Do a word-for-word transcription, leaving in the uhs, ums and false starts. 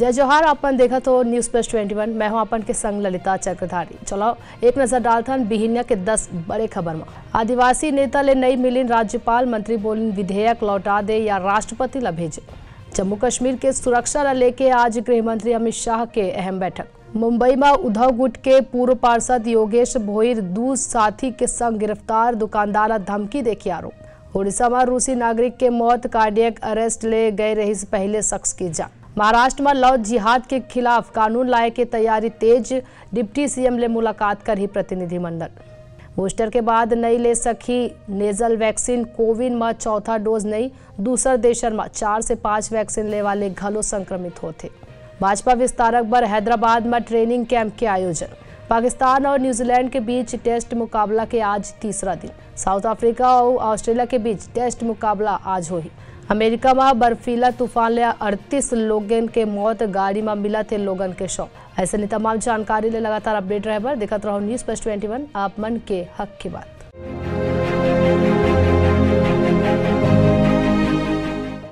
जय जोहार, आप मन देखत हो News Plus twenty one। मैं हूं आप मन के संग ललिता चक्रधारी। चलो, एक नजर डालथन बिहिनिया के दस बड़े खबर म। आदिवासी नेता ले नई मिलिन राज्यपाल, मंत्री बोलिन विधेयक लौटा दे या राष्ट्रपति ला भेजे। जम्मू कश्मीर के सुरक्षा ला लेके आज गृह मंत्री अमित शाह के अहम बैठक। मुंबई म उद्धव गुट के पूर्व पार्षद योगेश भोईर दू साथी के संग गिरफ्तार, दुकानदार ला धमकी दे के आरोप। उड़ीसा म रूसी नागरिक के मौत, कार्डियक अरेस्ट ले गए रहिस पहले शख्स के जान। महाराष्ट्र म लव जिहाद के खिलाफ कानून लाए के तैयारी तेज, डिप्टी सीएम ले मुलाकात करही प्रतिनिधिमंडल। बूस्टर के बाद नई ले सकही नेजल वैक्सीन, कोविन म चौथा डोज नई, दूसर देशन म चार से पांच वैक्सीन ले वाले घलो संक्रमित होथे। भाजपा विस्तारक बर हैदराबाद म ट्रेनिंग कैंप के आयोजन। पाकिस्तान और न्यूजीलैंड के बीच टेस्ट मुकाबला के आज तीसरा दिन। साउथ अफ्रीका और ऑस्ट्रेलिया के बीच टेस्ट मुकाबला आज होही। अमेरिका म बर्फीला तूफान ले अड़तीस लोगन के मौत, गाड़ी म मिलत हे लोगन के शव। अइसने तमाम जानकारी ले लगातार अपडेट रहे बर देखत रहो News Plus twenty one, आप मन के हक के बात।